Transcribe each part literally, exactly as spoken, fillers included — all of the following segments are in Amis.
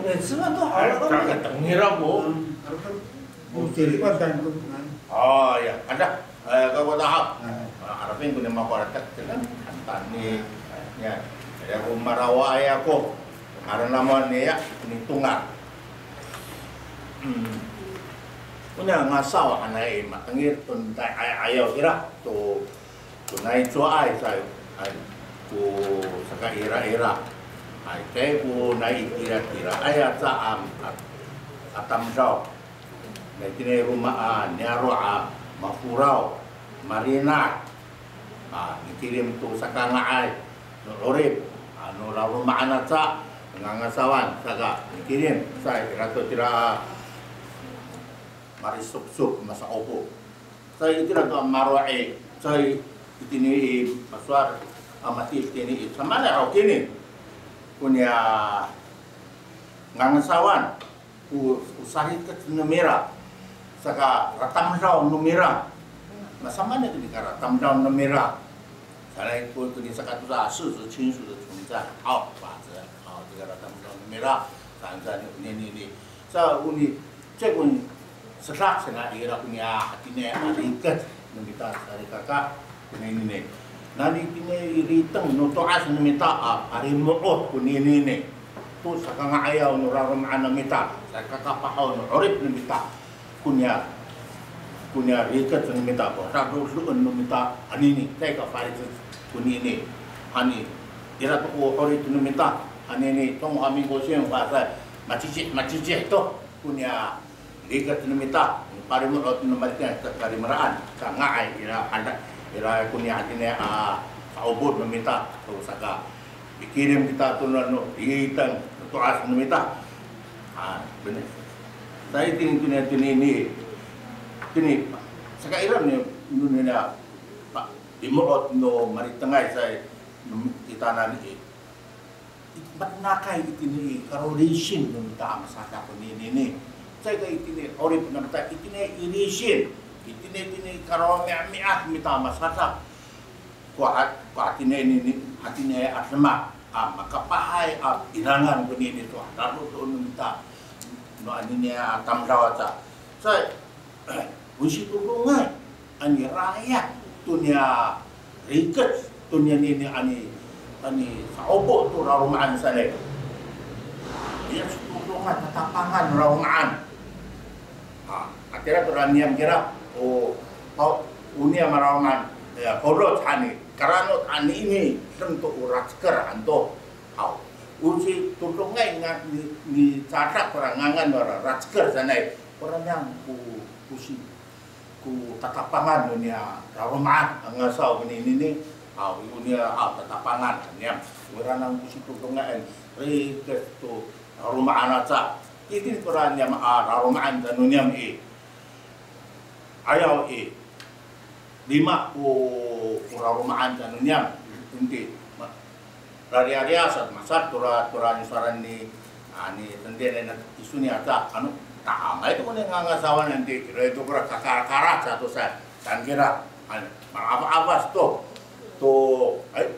每次都好了，都没有。 Kakatengil ako. 嗯，有这个办法。 O ya, ada. Eh, kako tahaw. 嗯。 A, 'arapin ko ni mako a latek, cenah, 'antani. Ya, ya ko marawaay ako. Aro namo niya, ni Tongal. Hmm. Ko niya ngasaw hanay i, matengil to nai 'aya'ayaw ira to, to nai cowaay sa, ay, ko sakairaira. Ay, caay ko nai itira, itiraay aca a, a, a tamdaw. Na itini i roma a niyaro' a maforaw, malinah. A, mikilim to sakanga'ay no 'orip, ano laloma'an aca, ngangasawan, saka mikilim, sa ira to tira a marisopsop, masa'opo. Sa itira to a maro'i, sa itini i pasowal a matiya itini i, samaanay haw kini. Ko niya ngangasawan, ko, ko sarikec no mira, saka ratamdaw no mira. Masamaanay kini ka ratamdaw no mira. Sanay ko, ko ni saka to sa, 是，是亲属的存在。好，法则，好，这个 ratamdaw no mira, saan sa ni, ni, ni, ni. Sa, o ni, caay ko ni, sedak saan ira ko niya, hatini a rikec no mita salikaka, ko nini ni. Nani itini i liteng no to'as no mita a palimo'ot ko nini ni. To sakanga'ayaw no laloma'an no mita, sakakapahaw no 'orip no mita. Ko niya, ko niya rikec no mita, ko dadodoen no mita, anini, caay ka falicec ko nini. Hani, ira to ko 'orip no mita, anini, 中华民国宪法 sa, macicih, macicih to, ko niya rikec no mita, palimo'ot no mita, ka, kalimelaan, sanga'ay, ira, hada, ira ko niya hatini a, sa'opo no mita, to saka, mikilim kita to no, no, liteng, to'as no mita. A, bener. Sa itini, itini, itini, itini, saka ira ni, no, no, na, pa, limo'ot no malitengay sa, no, kitanan i. Matonakay itini i kalo lisin no mita a masadak konini ni. Caay ka itini 'orip no mita itini i lisin. Itini, itini kalo mi'ami'ad mita a masadak. Ko ha, ko hatini nini, hatini a demak a makapahay a pinangan konini to, dado to no mita. No anini a tamdaw aca. Sa, o sitodongay, ani rayat to niya rikec, to niya nini ani, ani sa'opo to laloma'an sanay. Iya sitodongay tatapangan laloma'an. Ha, hatira to ra niyam kira, o, o, o niyam a laloma'an, ya, holoc hani, karano' anini, deng to o raceker han to. Haw, o sitodongay nga, ni, nicadak kora ngangan nora raceker sanay. Kora niyam ko, ko si, ko tatapangan no niya laloma'an a ngasaw konini ni. Haw, o niya, haw, tatapangan niyam. Wiranan ko sitodongay, rikec to laloma'an aca. Itini kora niyam a laloma'an sa no niyam i. 'Ayaw i, lima ko, ko laloma'an sa no niyam, inti, ma, rariyariya sa, masad tora, tora nisowalan ni, a, ni tendinay na iso ni aca, ano, ta'angay to ko ni ngangasawan nanti, ira to kora kakarakat sa to sa, saan kira, ano, mala'afa'afas to, to, ay,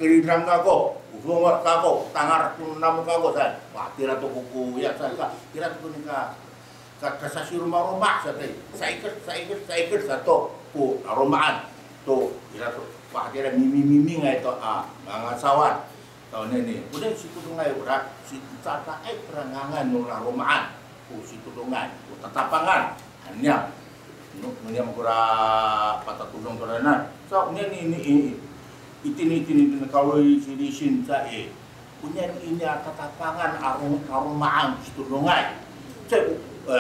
kiridang kako, o fongoh kako, tangal to namo kako sa, wa, tira to ko, ko, ya, sa, ka, tira to ko ni ka, Ka, kasasiromaroma sa to i. Sa'iked, sa'iked, sa'iked sato ko laloma'an to, ira to, pahatira mimimimingay to a ngangasawan. To nini, o nini sitodongay ora, si, caay kora ngangan no laloma'an ko sitodongay, ko tatapangan. Hanya, no, no niyam kora patatodong to ranan. So, nini, ni, i, itini, itini, itini, kaloy si lisin sa i. Onian ini a tatapangan a ro-, a laloma'an sitodongay. Caay, e,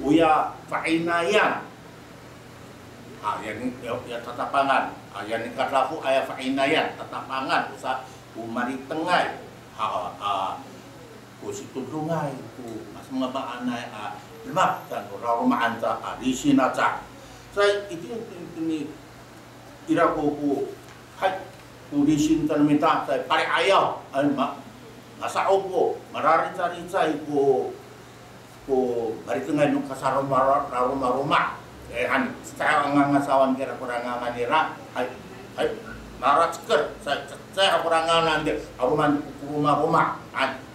oya fa'inayan. A, yani, ya, ya tatapangan. A, yani kadafo aya fa'inayan, tatapangan, o sa, o malitengay. A, a, ko sitodongay, ko masamaamaanay, a, demak, saan ko laloma'an sa, a, lisin aca. Sa, itini, itini, ira ko, ko, hay, ko lisin sa no mita, sa pali'ayaw, ay, ma, masa'opo, mararicaricay ko, ko malitengay no kasaroma, raroma, roma. E, han, sa ngangasawan kira kora ngangan nira, hay, hay, maraceker, sa, sa, sa kora ngangan nira, 'aloman ko romaroma, han.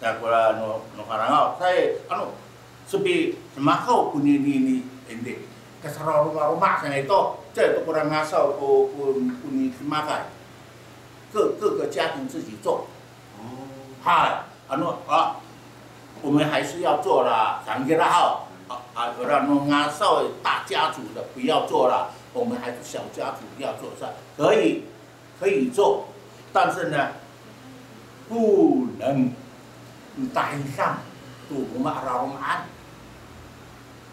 Sa kora no, no Falangaw, sa i, ano, sepi, semakaw konini, ini, indi. Kasararomaroma sanay to, caay to kora ngasaw ko, ko, koni semakay. 各，各个家庭自己做。哦。Hay, ano, a, 我们还是要做啦，saan kira haw. A, a, ora no ngasaw 大家族的不要做啦，我们还是小家族要做，是吧？可以，可以做，但是呢，不能 mitahidang to roma a laloma'an.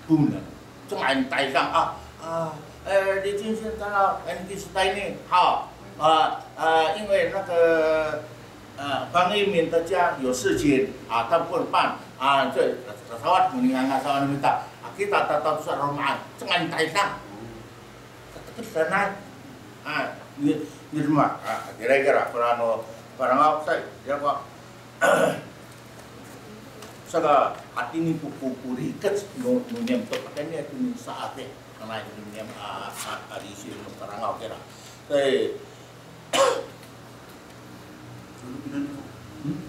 不能。Cenga'ay mitahidang a, a, e, 李进先生啊，e, kita ini, haw, a, a, 因为那个，呃，方一鸣的家有事情啊，他不能办啊，这，这，这，这，你看看，这，你们打，啊，kita tata'ak to sa laloma'an, cenga'ay mitahidang. Kateked sanay. A, ni, ni roma, a, kira-kira, kora no, kora ngaw, sa i, ya, ko, saka, hatini ko, ko, ko rikec no, no niyam to, pakayni to ni sa'afi, kanay no niyam, a, a, a, lisin no Falangaw kira. Sa i, Hmm?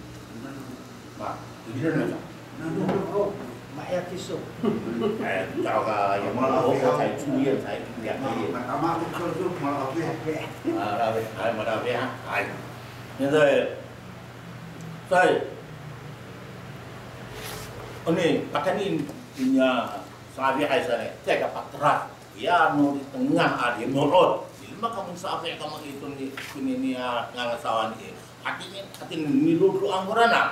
Ma, ira na sa. Nano, o, maya kiso. E, caay ka, ya, mala, o, sa i, sa i, ya, sa i. Matama ko kiso, mala, o. Mala, o, ay, mala, o, ay. Sa i, sa i, o ni, pakayni, niya, sa'afiay sa ni, caay ka pateras. Ya, no di tengah a limo'ot. Ilma kamo sa'afi kamo i, toni, tonini a ngangasawan i. Hatini, hatini milodoan kora na.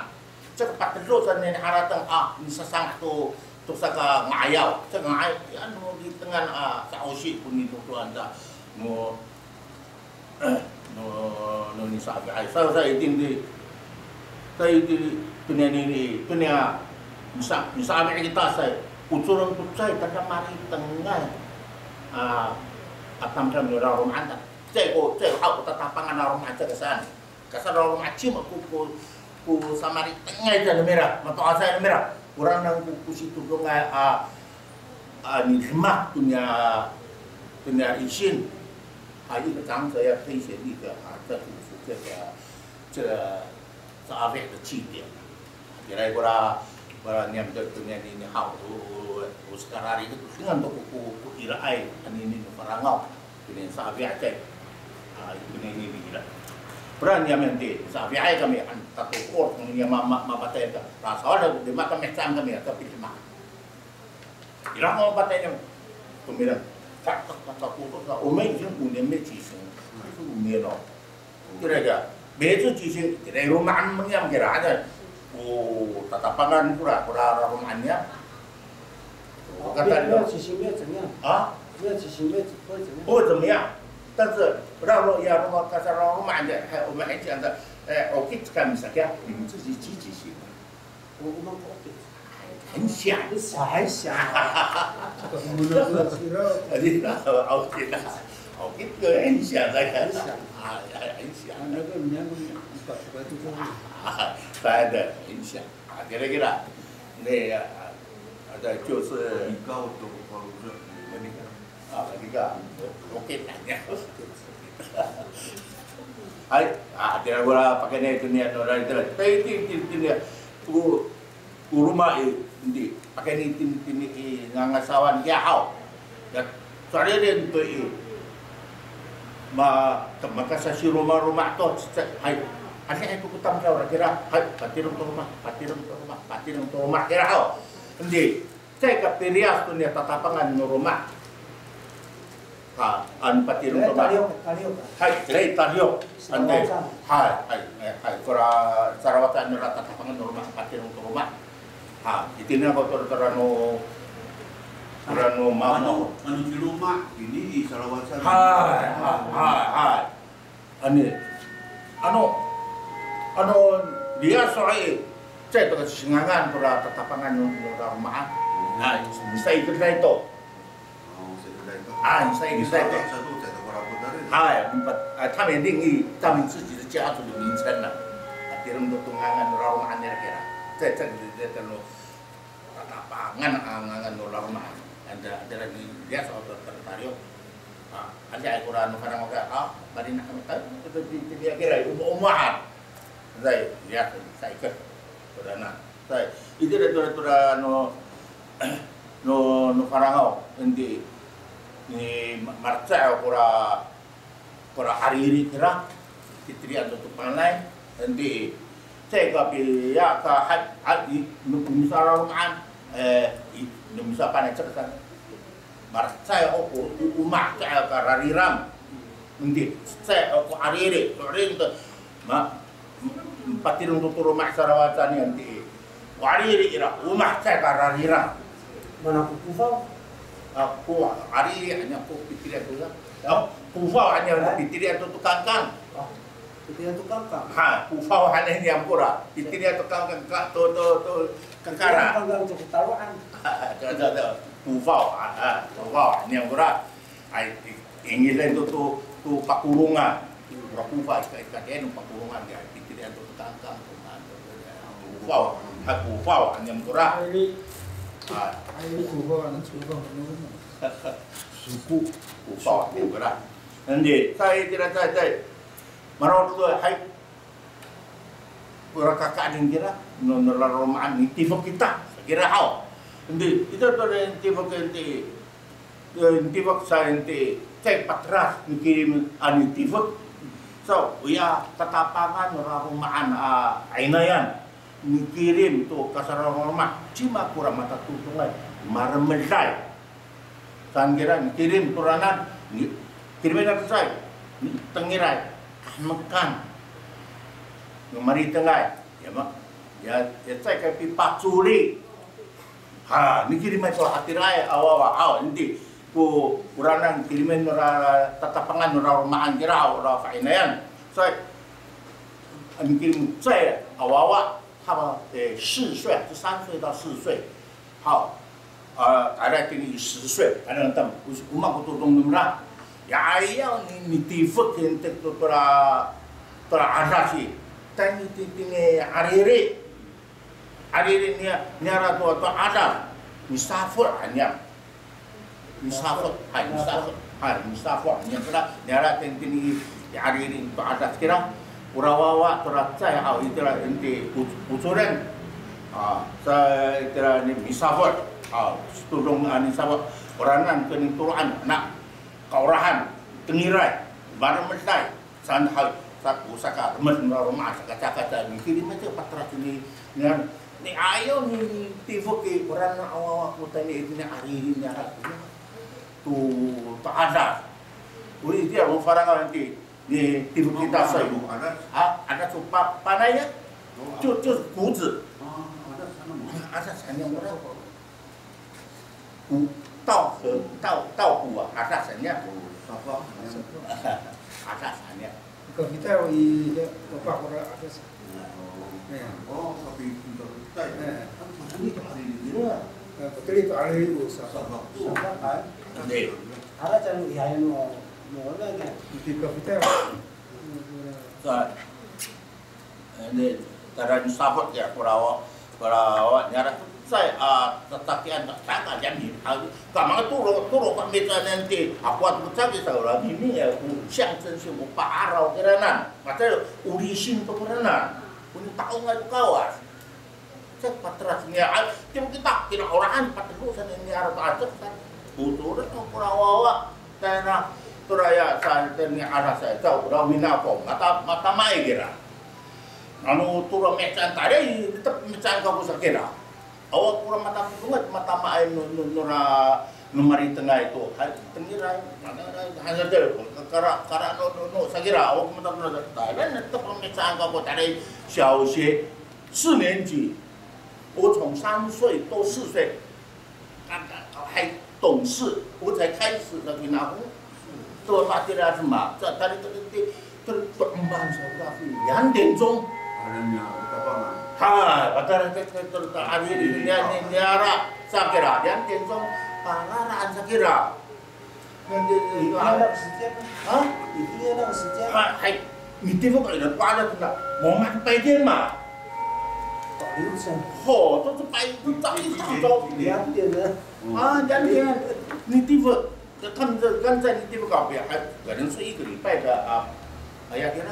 Caka patelo sa nini harateng a, misasanga' to, to saka nga'ayaw. Saka nga'ay, ya, no di tengah a, sa'osi ko nilodoan sa. No, no, no nisa'afiay. Sa, sa itini, sa itini, tonini, toniya, misa, misa'afi kita sa, ocoren ko caay, tada malitengay. A, a tamdamdaw no laloma'an ta. Caay ko, caay ko, a, o tatapangan laloma'an caay ka saan. Kasararomaci ma ko, ko, ko samalitengay ta no mira, mato'asay no mira. Oranan ko, ko sitodongay, a, a, nidemak toniya, toniya lisin. 还有一个长者要推选一个啊，这个这个这个 sa'afi 的祭典。Kira kora, kora niyam to, to niyam ini haw, o, o, o sakarari to, dengan to ko, ko, ko iraay, anini no Falangaw, tonini sa'afi a caay. A, tonini ira. Kora niyam to, sa'afiay kami, an, tato ko, niyam ma, ma, mapatay ka. Sawad, di ma kami, saan kami, tapi di ma. Ira ko patay niya. Tomireng. Ka, ka, ka, ka, ko, ko, ka, o may, yung, o may, may cising. Kasi o may, no. Kira ka. May cising, kira i loma' niyam kira aca. O tatapangan kora, kora loma' niyam. O, 没有，没有，cising 没有怎样。啊？没有，cising 没有，不会怎样。不会怎么样。但是，让我，让我，可是让我们，还，我们还讲的，哎，我给这个没啥个，你们自己积极性。 我，我们很小。很小。我们那个是，OK 的，OK 的，很小的，很小，啊，很小。啊，那个，那个，百，百度上面。啊，对的，很小。啊，kira-kira. 那个，啊，啊，对，就是，你告诉我，我说，你们那个 啊，你看，OK 的。Hay, a, tira kora pakayni toniya no lali tira. Tayni, tini, tini, tini, ko, ko roma i, indi, pakayni tini, tini i ngangasawan kiya haw. Ya, so'elin to i. Ma, makasasiromaroma to, cecay, hay. Adihay to ko tamdaw kira, hay, patireng to roma, patireng to roma, patireng to roma kira haw. Indi. Caay ka piliyas to niya tatapangan no loma'. Ha, ano patireng to loma'. Taliyok, taliyok. Hay, caay taliyok. Ante. Salawacan. Hay, hay, hay, hay. Kora salawacan nira tatapangan no loma', patireng to loma'. Ha, itini ako to, tora no, tora no mamo. Ano, ano ci loma', ini i salawacan. Hay, hay, hay, hay. Ani, ano, ano, liyaso'ay, caay to ka singangan kora tatapangan no, no laloma'an. Hay, misa'iked to. O, misa'iked to. A, misa'iked to. Hay, empat, a, 他们定义他们自己的家族的名称了。A, tireng to to ngangan no laloma'an nira kira. Caay, caay, caay, caay, no. Tatapangan a ngangan no laloma'an. Anda, anda ni liyaso to, to, taliyok. A, andi ay kora no Falangaw ka, a, mali na kami tayo, ito, ti, ti, ti, kira, umo, umoan. Anda, liyaso, sa'iked. Ora na. Sa, itira tora, tora no, no, no Falangaw, enti, ni ma-, malecad kora, kora ariri kira, pitilian to to panganay, enti, caka piya ka ha, ha, i, no, no misalaloma'an, e, i, no misapanay caka san. Malecad o ko, o, o malecad ka rariram. Enti, cecay o ko ariri, to rin to. Ma, patireng to to roma i salawacan i, enti. O ariri ira, o malecad ka rariram. Mana ko pofaw? A, ko ariri, aniya ko pitilian to ya. O, pofaw, aniya ko pitilian to to kangkang. A, pitilian to kangkang. Ha, pofaw, aniya niyam kora. Pitilian to kangkang, ka, to, to, to, kangkara. Kangkang to ko taloan. Ha, to, to, to. Pofaw, a, a, pofaw, niyam kora. Ay, i-, ingiden to, to, to pakolongan. Kora pofaw, ika, ika, no pakolongan, ya, pitilian to, to kangkang, to, to, to, pofaw, ha, pofaw, niyam kora. Ay, a. Ay, pofaw, ano, pofaw, ano, ano. Suko. Pofaw, niyam kora. Enti, sa itira, sa, sa. Maro' to, hay. Ora kakaenen kira, no, no laloma'an, nitifek kita, kira haw. Enti, ito to nitifek enti, e, nitifek sa enti, cay pateras, mikilim a nitifek. So, oya tatapangan no laloma'an a inayan, mikilim to kasalaloma', cima kora matatodongay, malemeday. Saan kira, mikilim toranan, mi-, kirimen a cecay, mitengiray, kahemekan, maritengay, ya ma, ya, ya cecay ka pipacoli. Ha, mikilimay to hatiraay a wawa, aw, enti, ko, oranan kirimen nora tatapangan nora laloma'an kira, ora fa'inayan. Sa, mikilim cecay a wawa, haw, e, 四岁, 三岁到四岁. Haw, a, tayra itini i 十岁, tayra tam, o maan ko todong nomira. Ya, ayaw ni, nitifek enti to tora, tora 'adas i. Tayni itini ariri. Ariri niya, niyara to, to 'adas. Misafo' han niyam. Misafo', hay, misafo', hay, misafo' han niyam kira, niyara itini i, i ariri to 'adas kira. Ora wawa, tora cecay, aw, itira enti o-, ocoren. A, sa itira ni misafo'. A, sitodong a nisafo'. Oranan ko nitoro'an, na, kaolahan, tengiray, malemeday, saan haw, sa, o sakalemed no laloma'an, saka, saka, sa, mikilim a cecay pateras ni, ni, ni ayaw ni, nitifek i, oranan a wawa ko tayni itini ariri niyara to, to 'adas. O itiya o Falangaw enti, Ni, tifek kita sa. Ha, 'adas to pa, panay ya. 就，就是谷子。'Adas han niyam kora. 稻禾，稻，稻谷啊，'adas han niyam. 'Adas han niyam. Kapitay i, ya, papa kora 'adas. Pateli to 'ariri o sa. Pateli to 'ariri o sa. Sa. Iti kapitay. Sa, ede, tayra nisafot ya, kora, kora, niyara, sa, a, tatakian, tatakian, ni, a, kamang toro, toro, kami sa nanti, ako at ko cagi sa, ora, mimi, ya, ko, 象征性, ko pa'araw, kiranan, mata, o lisin to, kiranan, ko nita'ongay to Kawas. Cek pateras niya, a, tifek kita, kinaolahan, patelo sa niya, ara, to, a, cek sa, o, toro, to, kora wawa. Tayna, tora ya, sa, tayni 'adas sa, sa, ora wina ko, mata, matamaay kira. Ano tora mihecaan tayra, tetep mihecaan kako sa kira. Awa kora matatodongay, matamaay no, no, nora, no maritengay to. Hay, tengiray, mana, hay, hay, hay, kara, kara, no, no, no, sa kira, awa ko matatodongay, tayra, tetep mihecaan kako, tayra, 小学四年级, o, 从三岁到四岁, 还懂事，我才开始的给拿红。这我把这个什么，这他的这个这这这这这两点钟。哈，把他的这这这这啊，你你你你你啊，sakira 两点钟，把他按 sakira。那那那个时间呢？啊？你今天那个时间？啊，还你地方搞得刮的那，我们白天嘛。 哦，都是白，都早一大早。两点呢？啊，两点，你地方，他们这刚才你地方搞不了，还可能是一个礼拜的啊，哎呀，天哪！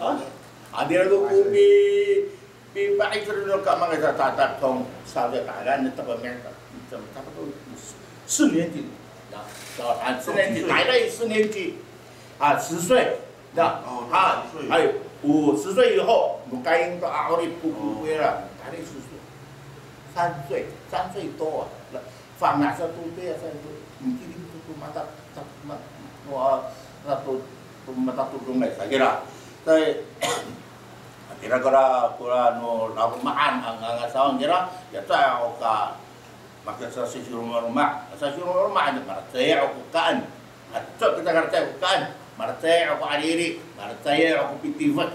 啊，啊，你那个五比比八一个人干嘛个？他他他从上个大概那这个面的，怎么差不多四年级，啊，小学四年级，大概四年级，啊，十岁，那哦啊十岁，哎，五十岁以后，我们该应该啊，我的不不不了，大概十岁，三岁，三岁多啊，那 Fana' sa to, tiya sa to, mikilim to, to mata, ta- ma- wa- sa to, to mata to dongay sa kira. Tay, kira kira kora no laloma'an a ngangasaw kira, ya ta o ka, maka sa sisiromaroma, sa siromaroma, ano maracay ako kaan. Ato kita karacay ako kaan, maracay ako ariri, maracay ako pitifek.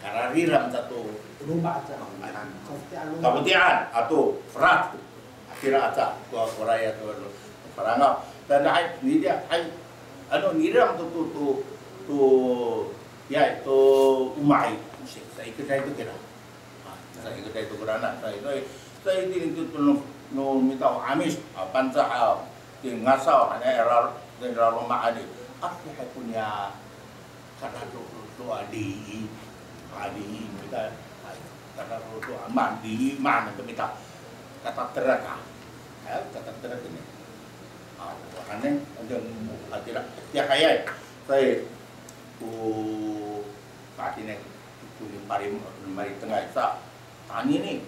Karariram sato Roma aca. Kafoti'an roma. Kafoti'an ato frat. Akira aca ko koraya to Farangaw. Tanaay nira, ay, ano nira to to to to ya to umay. Sa ikeday to kira. Sa ikeday to kira na. Sa ito sa ito to no no mita o 'Amis, a Pangcah, a tingasaw, hanay ira ira loma' ani. Aki hay ko niya Katato to a lii, a lii mita, katato to a ma lii ma to mita, kataterek a, kataterek ini. A, ano, ano, atira, tiya kayay, kay, o, patinay, ko ni parim, maritengay sa, Anini,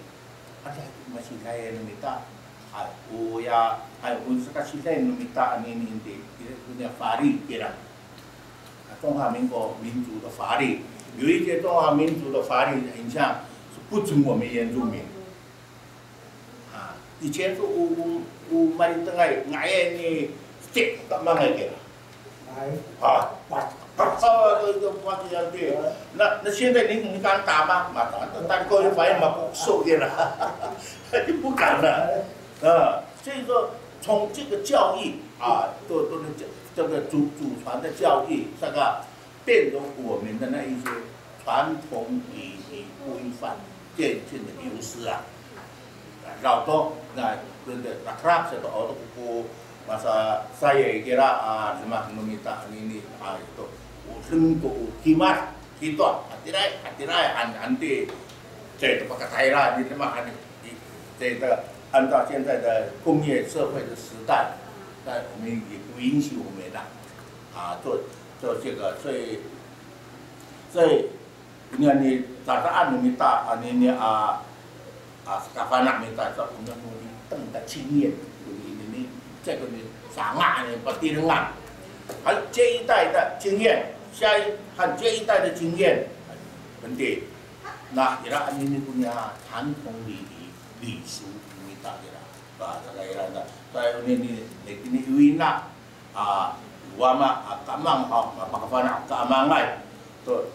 ada masiday no mita. Ay, oya, ay, o sakasiday no mita anini inti, ira ko niya fari kira. 中华民国民族的法律，有一些中华民族的法律很像是不准我们原住民。啊，以前是 o, o, o maritengay, nga'ay ni stik, ta mangay kira. Ay. A, wa, 哦，都都不要这样对。那那现在你你敢打吗？马上，那打过去发现嘛，不受的了，就不敢了。啊，所以说从这个教育啊，都都是这这个祖祖传的教育，这个变成我们的那一些传统礼仪规范，渐渐的流失啊。 Raw to, na, rakrad sato, o to ko, ko masasayay kira, a, demak no mita anini, a, ito, o deng to, o kimad, kito, hatiraay, hatiraay, han, han ti, 这个 pakatayra, ni demak, han, i, 这个按照现在的工业社会的时代，那我们也不允许我们的，啊，做，做这个，所以，所以 Inian i, caay no mita, anini a, a, sakafana' mita, sa, inian no liteng ta 经验, ini, ini, caay ko ni sanga' ni patirengan. 还有这一代的经验，下一，和这一代的经验，很低。那 ira anini ko nia 传统礼仪、礼俗 no mita ira. Ba, saka ira ta. Sa, ini, ini, ini, ini, a, wama, a, kamang, a, mapakafana' kamangay. To,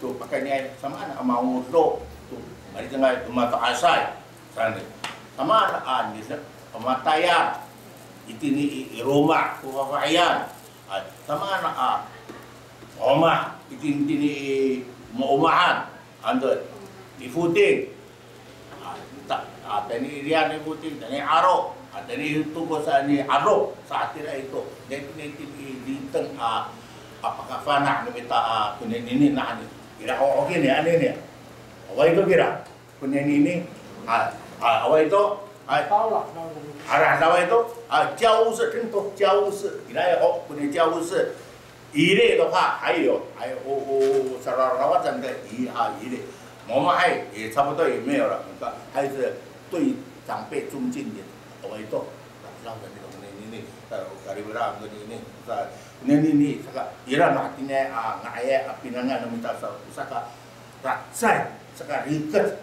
to pakayniay, samaan a mangodo, to malitengay, to mato'asay. Saan, samaan a, ni, pamatayal. Itini i, i loma', to fafahiyan. A, samaan a, omah, itini, itini i maomahan. Anto, i foting. A, ta, a, tayni i liyan i foting, tayni i 'aro, a, tayni i tokos, a, tayni i 'aro, sa hatira ito. Nai, nai, i liteng, a, a, pakafana' no mita, a, konini, nani. Ira ho, o kini, anini. Awaay to kira. Konini, a, a, awaay to. A, ara, awaay to. A, 教室, kento, 教室. Ira ho, konini 教室. Iri to ha, hay, hay, o, o, sararawacan ka, i, a, iri. Mamahay, e, 差不多也没有了。你看，还是对长辈尊敬一点，我一动，让人那个那那那，呃，karibera那那那，那那那，这个，ira na tine, a, nga'ay, a, pinangan na mita sa, saka, racay, saka rikec,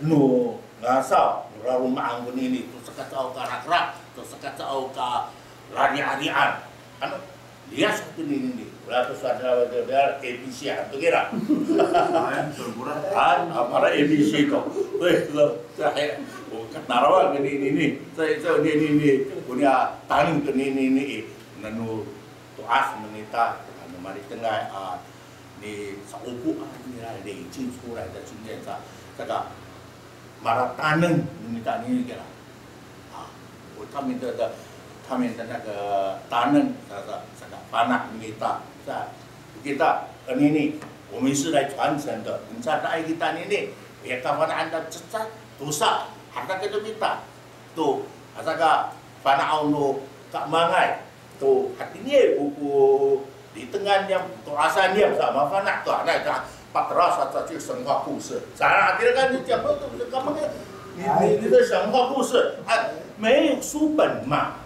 no ngasaw, no laloma'an konini, to saka caay ka rakrak, to saka caay ka lari'ari'an. Ano, liyas konini, wala to sa, A B C han to kira. Ay, sempurna. Han, a, para A B C to. Weh, to, sa, he, o, katarawan konini, sa, sa, konini, konia taneng konini, nano, to'as no mita, ano malitengay, a, ni sa'opo, a, nira, 累积出来的经验 sa, saka, marataneng no mita nini kira. A, o, 他们的，的，他们的那个 taneng, sa, sa, saka fana' no mita. Sa, kita, konini, 我们是来传承的. Micadaay kita nini, ya kafana'an ta cecay, tosa, haratek no mita. To, a, saka fana'aw no kamangay. To, hatini ko, ko litengan niyam, to'asan niyam sa, mafana' to, a, na, na, patras sa, sa, 神话故事. Sa, hatira ka, 你讲的都是他们的，你，你，你的神话故事，啊，没有书本嘛。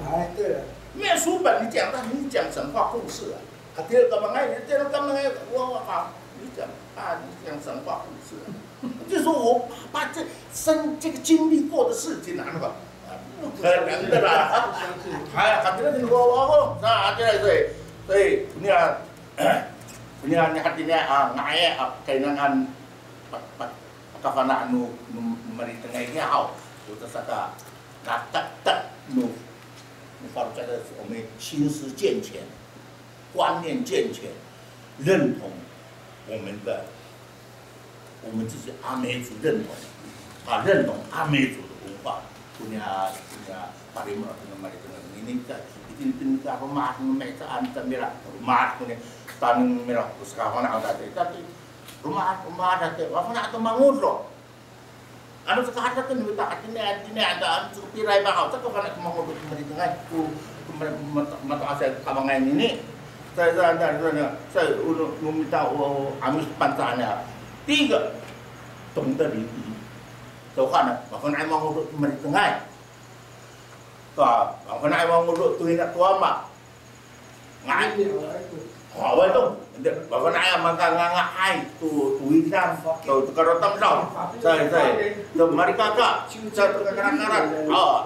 哎，对了。没有书本，你讲，那你讲神话故事啊。Hatira kamangay, hatira kamangay, wa, wa, ka, 你讲，啊，你讲神话故事啊。 就说我把这生，这个经历过的事情拿来吧，啊，不可能的啦。哎，hatira ko, ko, ko, sa, hatira, 所以，所以，你看，你看，你看，今天啊，nga'ay, a, kailangan pa, pa, pakafana' no, no, no malitengay kiya haw, 或者 saka, nataktak no, no faloco' 的，我们心思健全，观念健全，认同我们的 我们自己阿美族认同，啊，认同阿美族的文化。Konia, konia parimo, konia malitengay, ini ka, itini, itini ka, roma, mecaan, tamira, roma, konia taneng mira, ko sakafana' dati, dati, roma, roma dati, mafana' to mangodo. Ano saka haratek no mita, itini, itini, ada, ano saka piray ba, saka fana' to mangodo, malitengay, ko, ko mato'asay kamangay nini. Sa, sa, sa, sa, sa, o no, no mita o 'Amis Pangcah niya. 第一个，懂得礼仪。Saka, na, mafana'ay mangodo to malitengay. Sa, mafana'ay mangodo to ina to ama. Nga'ay. Awaay to. Mafana'ay a makanganga'ay to, to widang, to, to karotamdaw. Sa, sa, to malikaka. Sa, to kakarakaraan. A.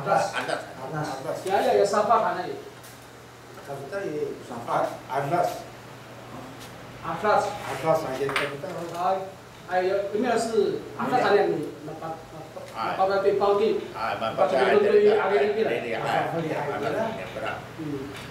Adas. Adas. Adas. Ya, ya, ya, sapa hanay. Sapa hanay. Adas. Adas. Adas, ay, sapa hanay. Ay, ay, 有没有是 adas hanay ni? Mapa-, mapa-, mapatay to i pawti. Ay, mapatay to i pawti. Ay, mapatay to i pawti. Ay, mapatay to i pawti. Ay, mapatay to i pawti. Hmm.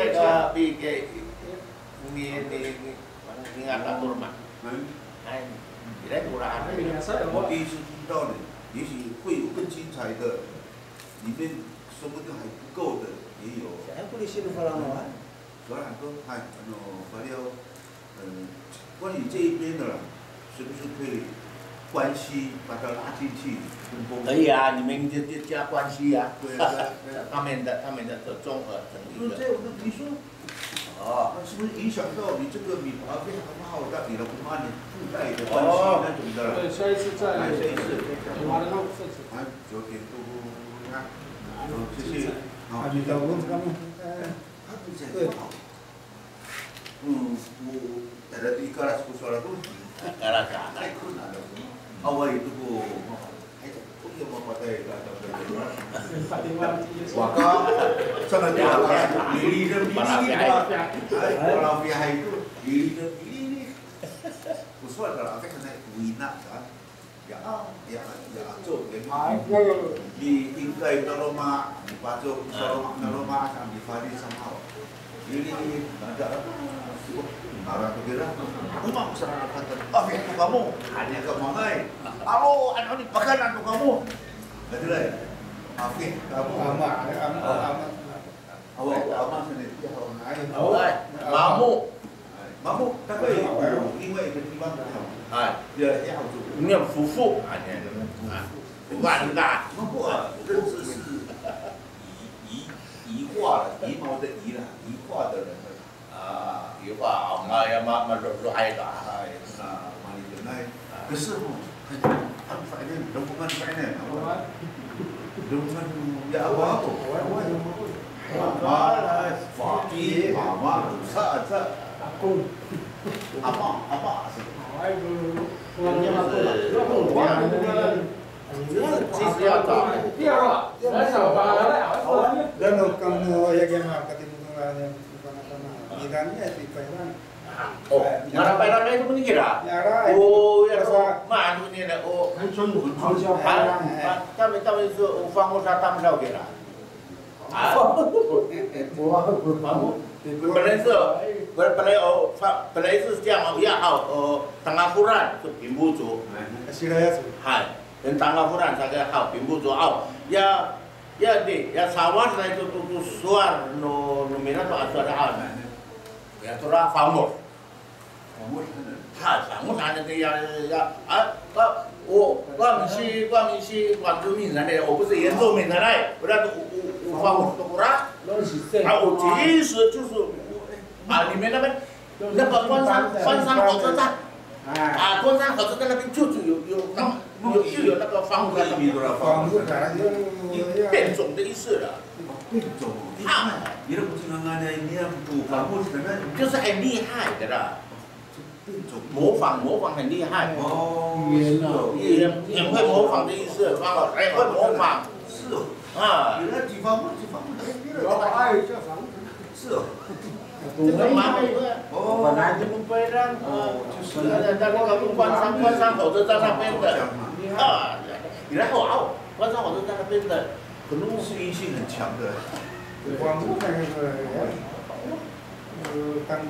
那个比给你你你你你阿爸阿妈。哎，你来过来。我第一次听到呢，也许会有更精彩的，里面说不定还不够的，也有。还不如新的法郎啊。 所以说，哎，那个，反正，呃，关于这一边的啦，是不是可以关系把它拉进去，分工？可以啊，你们就就加关系啊。对啊，对啊，对啊。他们的他们的综合成一个。那这样，那你说，哦，那是不是影响到你这个米华费好不好？到你的公安的附带的关系那种的啦？对，下一次再，哎，下一次。米华的那种事情。哎，九点多，你看，好，谢谢。好，谢谢。 嗯，我大家都一个来说出来，太困难了。啊，我也不过，哎，不要么把带大家。我刚上个月，你你你你，哎，我老弟还有，你你你，我说了，我看看那为难啊。 Ya, ya, ya, 做人嘛，你应该 naloma', 你把做 naloma', naloma' sa, 你发力上好。Ini, ada, ngarang ko kira, uma ko sa katan, ah, ya, kamu, hanya ka mangay. Alo, ano ni pakanan ko kamu? Ada lay, ah, ya, kamu. Ama, ama, ama. Awa, awa, ama sa ni, ya, awa, ay. Awa, mamo. Ay, mamo, 大概有另外一个地方比较好。哎，也，也好做。那夫妇，哎，那个，啊，不然那。Mamo, ah, 认识是宜，宜，宜化了，宜毛的宜了，宜化的人了。啊，宜化，啊，ma，ya，ma，ma，lo，lo，哎，啦。哎，那，ma，你等待。可是哦， Ano fa'inay, longkongan fa'inay, ano? Longkongan, ya, awa ako. Ama, faki, mama, tosa, aca. Ama, ama, sa. 就是，就是要找， Iya, Pak. Iya, Pak. Awa, awa. Dan kamo ya, ya, Pak, katimukan ya, bukan apa, Pak. Kita ini ya, di Thailand. O, mala Payrang ito ko nira. Mala. O, ya, o, mala ko nira, o. Hanson, hanson. Ha, ha, tama, tama, so, o, fangod sa tamdaw kira. A. Fangod. 本来是，本来，本来，哦，发，本来是这样，哦，要好，哦，Tangaforan，是平埔族。是这样子。嗨，跟Tangaforan，这个好，平埔族，哦，要，要的，要 sawad 来就，就，就 sowal no, no mira to a sowal, a. Ya, tora fangod. Hay, fangod han, ya, ya, a, ka, o, 我们是，我们是原住民 han, o, 不是原住民 han, o, 那个，o, o, o fangod to kora. A, o, 其实就是，啊，你们那边，那个关山，关山火车站，啊，关山火车站那边就，就有，有，有，就有那个 fangod 那个。Fangod 啊，有，有，有，有。变种的意思了。 变种哦。啊。Ira ko cingangan niyam to fangod, 就是很厉害的啦。变种。模仿，模仿很厉害。哦，语言啊。是哦。语言，语言会模仿的意思，很会模仿。是哦。啊。Ira ci fangod, ci fangod, ira. 是哦。这个蛮好的。哦。本来就不会让，哦，就是。那，那，那个关山，关山火车站那边的。啊，然后，哦，关山火车站那边的。 可能适应性很强的。对。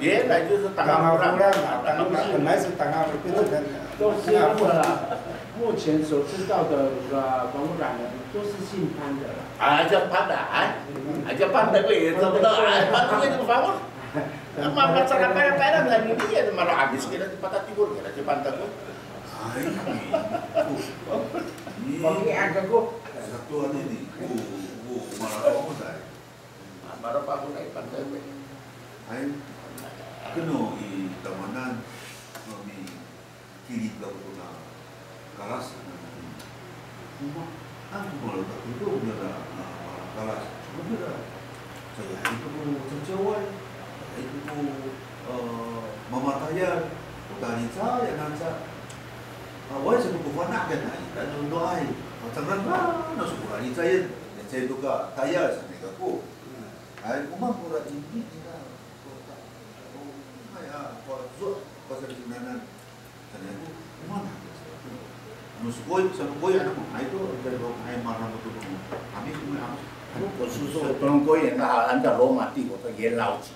原来就是 Tangaforan 啊，本来是 Tangaforan，都是那个啦。目前所知道的，呃，fangod 人都是姓潘的啦。啊，叫潘的，哎，啊，叫潘的贵也找不到，哎，潘的贵这个 fangod。那么，那这个白白的，你也是嘛，habis kira di Patatimur kira, di Patatimur. Ay, ko. Pag-ian ka ko. Sato anini, ko, ko, mala fangod ay. A, mala fangod ay, pantay ko. Ay, keno i tamowanan, no mikilid kako tona kalas hananay. Ano ko mala tatodong nira, a, mala kalas. Cima nira, caay to ko cacaway, caay to ko, e, mamatayal, ko talicayan aca. A, awaay sa ko fana' kina, ita no, no ay. A, cangraan no so ko talicayan, caay to ka tayal sanay kako. Ay, o maan kora ini nira, ko ta-, o, ay, a, ko, so, ko sa kinanan. Sanay ko, o maan. Ano so koy, sa koy, ano ko, ay to, ay to, ay mala ko to, kami, kami, kami. 如果是说中国人的话，按照罗马帝国的元老级。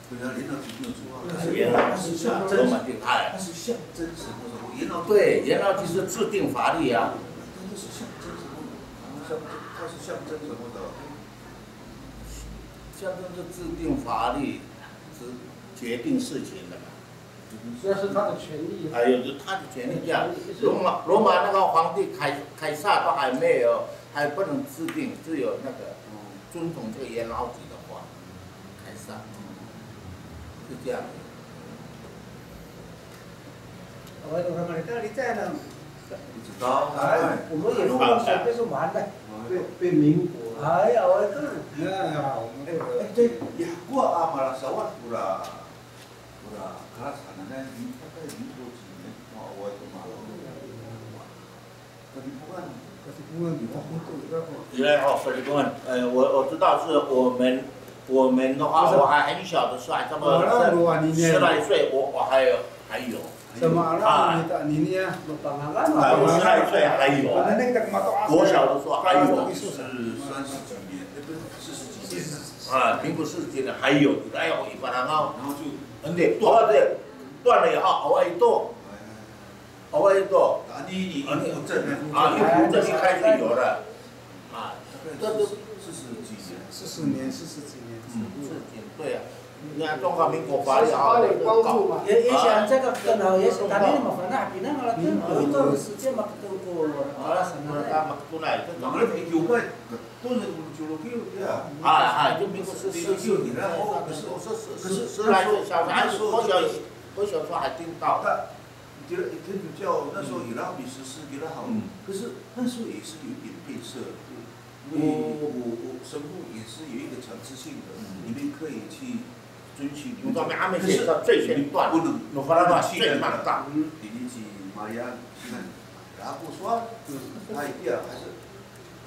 对啊，元老级没有错啊。元老级，罗马帝国，哎。它是象征什么什么？元老级。对，元老级是制定法律啊。它就是象征什么？象征，它是象征什么的？象征是制定法律，是决定事情的嘛。 那是他的权利啊。哎，有他的权利这样。罗马，罗马那个皇帝凯，凯撒都还没有，还不能制定，只有那个，嗯，遵从这个元老级的话，凯撒，是这样的。我，我们这里在呢。不知道。哎，我们也不能随便说完的，被，被民国。哎呀，我这，哎，哎，对，也过阿玛拉萨瓦图啦。 Ora, kalas hananay, 民，大概民国几年，哦，我也不知道。Kalipongan. Kalipongan, oh, betul, betul. 原来哦，Kalipongan，呃，我，我知道是我们，我们的话，我还很小的时候，还差不多十，十来岁，我，我还有，还有。 Sa Maala, a, mita nini a, mapangangan, a, o, mapangangan. 十来岁还有。Pangangan, tak mato'asay. 国小的时候还有。是三十几年，哎，不是，四十几年了。啊，民国四十几年还有，哎呀，一把它，然后就，嗯，对，断了，断了以后，awaay to。Awaay to。啊，你，你，你扶正，扶正。啊，你扶正一开始有了。 啊，这个，这个四十几年。四十年，四十几年。嗯，四十几年，对啊。你看中华民国法律啊，四十八年光复嘛。也，也想这个更好，也想打你们反正还比那个更好，一段时间嘛，更过了，好了，什么的。Mato'asay, 这种。哎，哎，就民国四十，四十，四十，四十来岁，小孩子，国小，国小时候还听到。 天主教那时候也让你实施，给他好，嗯。可是那时候也是有一点配色的，因为我，我神父也是有一个强制性的，嗯。你们可以去遵循你们，可是你们不能去那个，你们去玛雅，你看，然后说，嗯。他一定要还是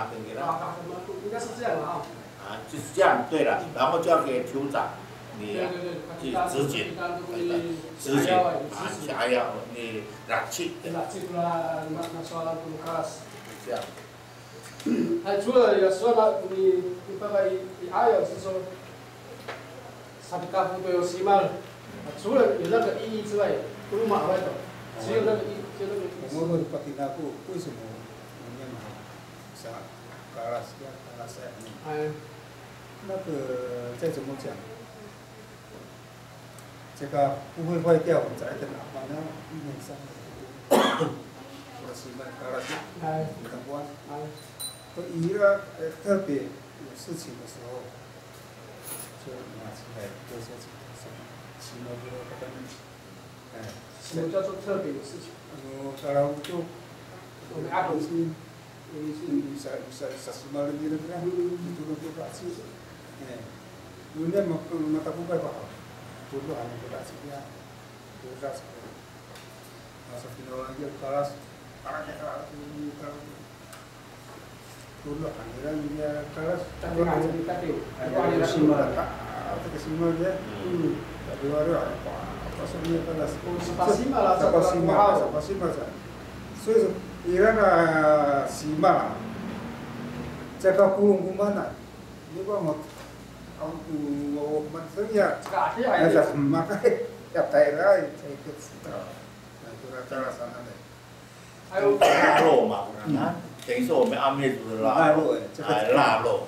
Kalimateng kira. 啊，应该是这样的哈。 啊，就是这样，对了，然后交给酋长，你啊，对，对，对，去执行，执行，啊，去还要，你拉去，拉去啦，那，那说那不能卡死。这样。还除了有说了，你，你爸爸也，也还有是说，sakita po to yo simal，啊，除了有那个意义之外，都没有了，只有那个意，就那个意思。我们的 patinako 为什么我们要拿 sa kalas ya, kalas ya. 哎，那个再怎么讲，这个不会坏掉，我们再等啊，反正一年三年，我是那 kalas ya，哎，等我。哎，都一个，呃，特别有事情的时候，就拿出来，就说起，起码就要跟他们 哎，什么叫做特别有事情？ Ano, kalaw to. 我们阿公 Isi, 有一次 isi, isa, isa, sasimal nira kira. Ito no to kasi. Eh, no niya ma-, matakopay ko haw. Tolo han ko kasi niya. Tolo kasi. Masa pinawa niya kalas. Para niya kalas, kalas. Tolo han nira niya kalas. Tati han nira, tati. Ay, ay, ay, ay. 这个 simal 呢，嗯，February 啊，哇，八月份了，Sapasimal 啊，Sapasimal 啊，Sapasimal 啊。所以说，ira na simal, caka polong ko maan, 你讲我，我，我，我们这样，哎，怎么个，要带来，这个知道，哎，不然当然上来。 还有腊肉嘛，等于说我们阿美族的腊肉，腊肉，哎，这个，哎，腊肉，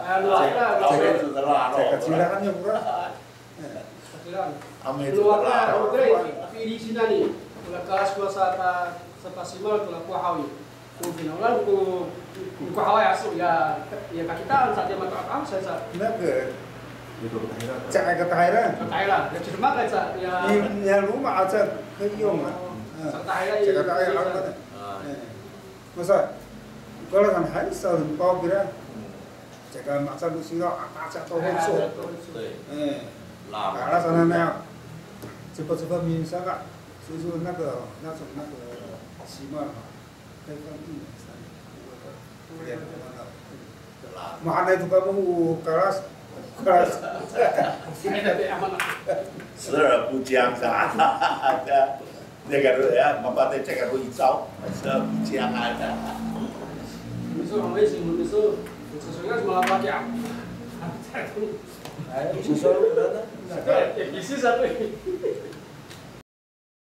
哎，腊肉，阿美族的腊肉。这个鸡蛋有不啦？哎，阿美族的腊肉。Pilisinan i, o kalas ko sa, sa Pasimal to ko haw i. Ko finawlan ko, ko haway aso ya, ya kakitaan sa, ya mato'asay sa. 那个，这个 katahira. Katahira, ya cima ka sa, ya. 你，你要 loma' 啊，这可以用啊。嗯。Sa katahira, 这个 katahira 啊。哎。Masa, 我来看还少人包给他。这个马上都需要啊，大家都会做。对。哎。Alasan na, 这个，这个 minsan 啊，所以说那个，那种那个 simal 啊，可以放一年三年，不会坏，不会坏。Mahaenay to kamo o kalas, kalas. 吃而不僵啊。那个，哎，妈妈的这个味道，吃而不僵啊。你说很危险，你说，我说要什么老板讲？哎，你说，对，你是啥对？